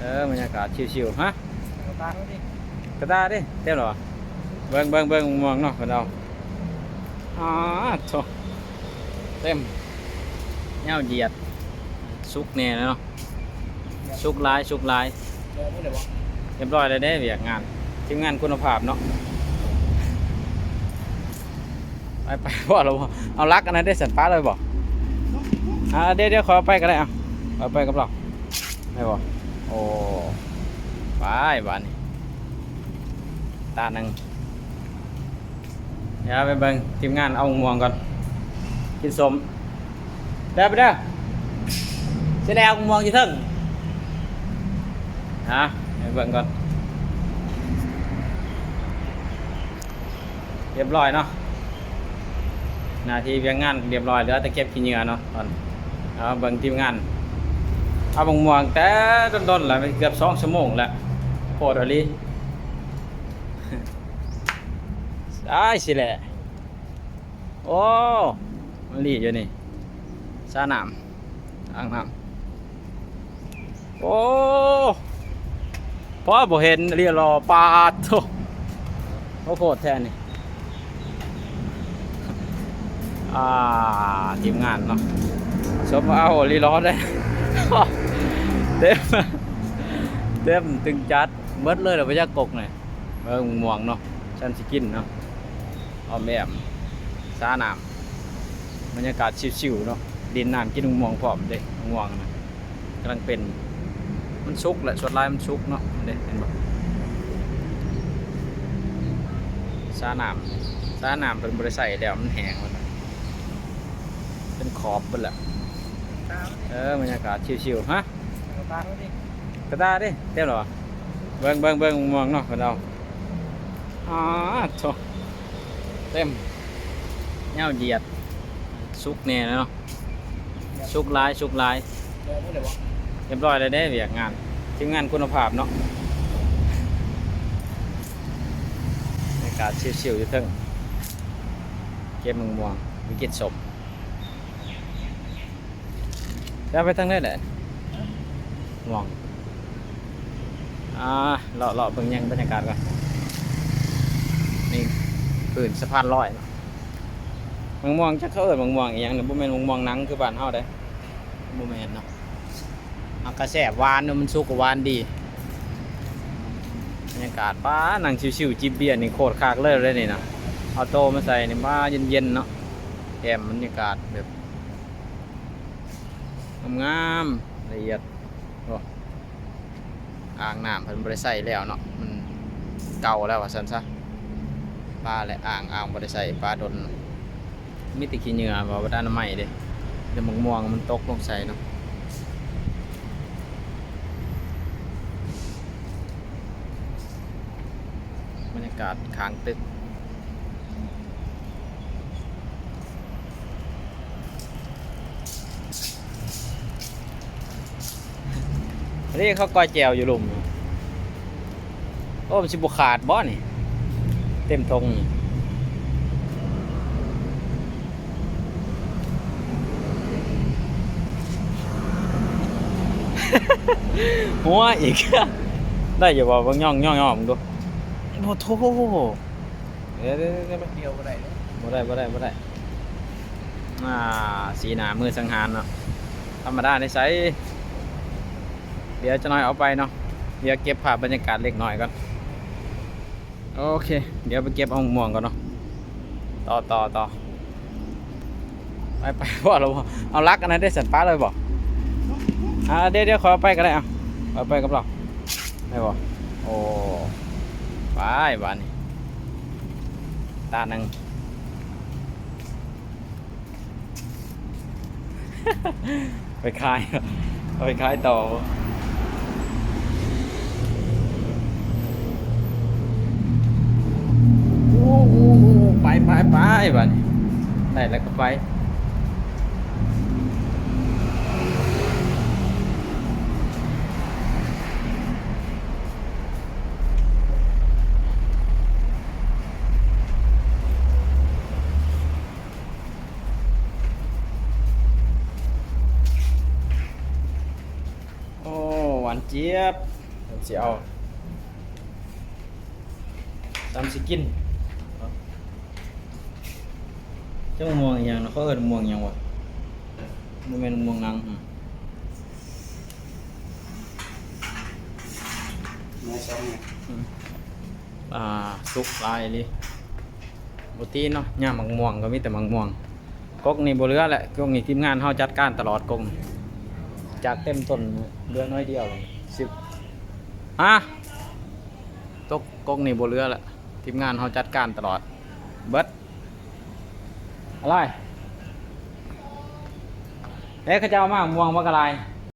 ເອີ ບັນຍາກາດຊິວໆ. ຮະ? ກະຕ່າເດ້ ເຕັມແລ້ວຫວາ? ເບິ່ງ ເບິ່ງ ເບິ່ງ ມ່ວງເນາະ ເພິ່ນເອົາ ອາ ໂທ້ ເຕັມ ແນວຢຽດ ສຸກແນ່ເນາະ ສຸກຫຼາຍ ສຸກຫຼາຍ. ຮຽບຮ້ອຍແລ້ວເດ້ ວຽກງານ ທີມງານຄຸນນະພາບເນາະ. ໄປ ໄປ ພໍແລ້ວບໍ່? ເອົາຫຼັກອັນນັ້ນເດ້ ສັນປາເລີຍບໍ່? ອ່າ ດຽວ ດຽວ ຂ້ອຍເອົາໄປກໍໄດ້ ເອົາ ຂ້ອຍເອົາໄປກັບລາວ ໄດ້ບໍ່? ໂອ້ ໄປບາດນີ້ ຕາໜຶ່ງ. ດຽວໄປເບິ່ງທີມງານເອົາໝ່ວງກ່ອນ ກິນສົ້ມ. ເດີ ໄປເດີ ຊິແລ້ວໝ່ວງຢູ່ເທິງ ຫາ ໄປເບິ່ງກ່ອນ. ຮຽບຮ້ອຍເນາະ ໜ້າທີ່ວຽກງານຮຽບຮ້ອຍ ເຫຼືອແຕ່ເກັບຂີ້ເຫຍື້ອເນາະ. ຕອນ ເອົາເບິ່ງທີມງານ ເອົາໝ່ວງແຕ່ດົນໆ ແລ້ວ ເກືອບສອງຊົ່ວໂມງແລ້ວ ໂພດອີ່ຫຼີ. ອ້າຍ ຊິແຫຼະ ໂອ້ ມາລີ້ຢູ່ນີ້ ສານ້ຳ ອ່າງນ້ຳ ໂອ້ ພໍບໍ່ເຫັນອີ່ຫຼີ ລໍ ປາດໂທ້ ໂອ້ ໂພດແທ້ນີ້. ອ່າ ທີມງານເນາະ ສົມວ່າເອົາອີ່ຫຼີ ລໍໄດ້ ເຕັມ ເຕັມຕຶງຈັດ ໝົດເລີຍແຫຼະ ບໍ່ຢາກກົກນີ້. ເບິ່ງໝ່ວງເນາະ ຊັ້ນຊິກິນເນາະ ອ້ອມແອ້ມສານ້ຳ ບັນຍາກາດຊິວໆເນາະ ດິນນ້ຳ ກິນໝ່ວງພ້ອມເດ້. ໝ່ວງນະກຳລັງເປັນ ມັນສຸກແຫຼະ ສ່ວນຫຼາຍມັນສຸກເນາະ. ເດ້ ເຫັນບໍ່ ສານ້ຳ ສານ້ຳເພິ່ນບໍ່ໄດ້ໃຊ້ແລ້ວ ມັນແຫ້ງໝົດແລ້ວ ເປັນຂອບເບິດແລ້ວ. ເອີ ບັນຍາກາດຊິວໆ. ຮະ? ກະຕ່າເດ້ ກະຕ່າເດ້ ເຕັມແລ້ວຫວາ? ເບິ່ງ ເບິ່ງ ເບິ່ງ ໝ່ວງເນາະ ເພິ່ນເອົາ ອາ ໂທ້ ເຕັມ ແນວຢຽດ ສຸກແນ່ເນາະ ສຸກຫຼາຍ ສຸກຫຼາຍ. ຮຽບຮ້ອຍແລ້ວເດ້ ວຽກງານ ທີມງານຄຸນນະພາບເນາະ. ບັນຍາກາດຊິວໆຢູ່ເທິງ ເກັບໝ່ວງ ໄປກິນສົ້ມ. ແລ້ວໄປທາງໃດແຫຼະ? ໝ່ວງ ອ່າ ເລາະ ເລາະເບິ່ງຍັງບັນຍາກາດກ່ອນ. ນີ້ ພື້ນສະພານລອຍເນາະ. ໝາກມ່ວງ ຈັກເຂົາເອີ້ນໝາກມ່ວງອີ່ຫຍັງນີ້ ບໍ່ແມ່ນໝາກມ່ວງໜັງຄືບ້ານເຮົາເດ້ ບໍ່ແມ່ນເນາະ. ມັນກະແຊບ ຫວານ ມັນສຸກກະຫວານດີ. ບັນຍາກາດ ປ້າ ນັ່ງຊິວໆ ຈິບເບຍນີ້ ໂຄດຄັກເລີຍເດ້ນີ້ນະ. ເອົາໂຕມາໃສ່ນີ້ ປ້າ ເຢັນໆ ເນາະ ແກ້ມບັນຍາກາດແບບ ງາມໆ ລະອຽດ. ໂອ້ ອ່າງນ້ຳເພິ່ນບໍ່ໄດ້ໃຊ້ແລ້ວເນາະ ມັນເກົ່າແລ້ວວ່າຊັ້ນຊະ. ປາ ແລະ ອ່າງ ອ່າງບໍ່ໄດ້ໃຊ້ປາດົນ ມີແຕ່ຂີ້ເຫຍື້ອ ບໍ່ໄດ້ອະນາໄມເດ້. ແຕ່ໝາກມ່ວງມັນຕົກລົງໃສ່ເນາະ. ບັນຍາກາດຂ້າງຕຶກ. ອັນນີ້ເຂົາກ້ອຍແຈ່ວຢູ່ລຸ່ມ. ໂອ້ ມັນຊິບໍ່ຂາດບໍ່ນີ້ ເຕັມຖົງນີ້. ຫົວອີກ ໄດ້ຢູ່ບໍ່? ເບິ່ງ ຍ່ອງໆ ເບິ່ງດູ. ໂອ້ໂທ້ ດຽວ ດຽວ ດຽວ ດຽວ ບໍ່ໄດ້ເດ້ ບໍ່ໄດ້ ບໍ່ໄດ້ ບໍ່ໄດ້. ອ່າ ສີໜ້າມືສັງຫານເນາະ ທຳມະດາໃນໃສ. ດຽວຈັກໜ້ອຍເອົາໄປເນາະ ດຽວເກັບພາບບັນຍາກາດເລັກນ້ອຍກ່ອນ. ໂອເຄ ດຽວໄປເກັບເອົາໝ່ວງກ່ອນເນາະ. ຕໍ່ ຕໍ່ ຕໍ່ ໄປ ໄປ ພໍແລ້ວບໍ່? ເອົາຫຼັກອັນນັ້ນເດ້ ສັນປາເລີຍບໍ່? ອ່າ ດຽວ ດຽວ ຂ້ອຍເອົາໄປກໍໄດ້ ເອົາ ຂ້ອຍເອົາໄປກັບລາວ ໄດ້ບໍ່? ໂອ້ ໄປບາດນີ້ ຕາໜຶ່ງ. ໄປຂາຍ ເອົາໄປຂາຍຕໍ່. ໂອ້ ໂອ້ ໂອ້ ໄປ ໄປ ໄປ ບາດນີ້ ໄດ້ແລ້ວກໍໄປ. ໂອ້ ຫວານ ຈຽບ ຊິເອົາ ຕຳຊິກິນ ຈັກມ່ວງອີ່ຫຍັງນະ ເຂົາເອີ້ນມ່ວງຫຍັງວະ? ບໍ່ແມ່ນມ່ວງນາງ ອືມ ມາສອງແມ່ນ ອືມ ອ່າ ສຸກຫຼາຍອີ່ຫຼີ. ບໍ່ຕີເນາະ ຍາມໝາກມ່ວງກໍມີແຕ່ໝາກມ່ວງ. ກົກນີ້ບໍ່ເຫຼືອແຫຼະ ກົກນີ້ທີມງານເຮົາຈັດການຕະຫຼອດ ກົກນີ້ ຈາກເຕັມຕົ້ນເຫຼືອໜ້ອຍດຽວ ສິບ ຮະ ຕົກ ກົກນີ້ບໍ່ເຫຼືອແຫຼະ ທີມງານເຮົາຈັດການຕະຫຼອດ ເບິດ ອາລາຍ ເອີ ເຂົາເຈົ້າເອົາມາມ່ວງບັກອາລາຍ.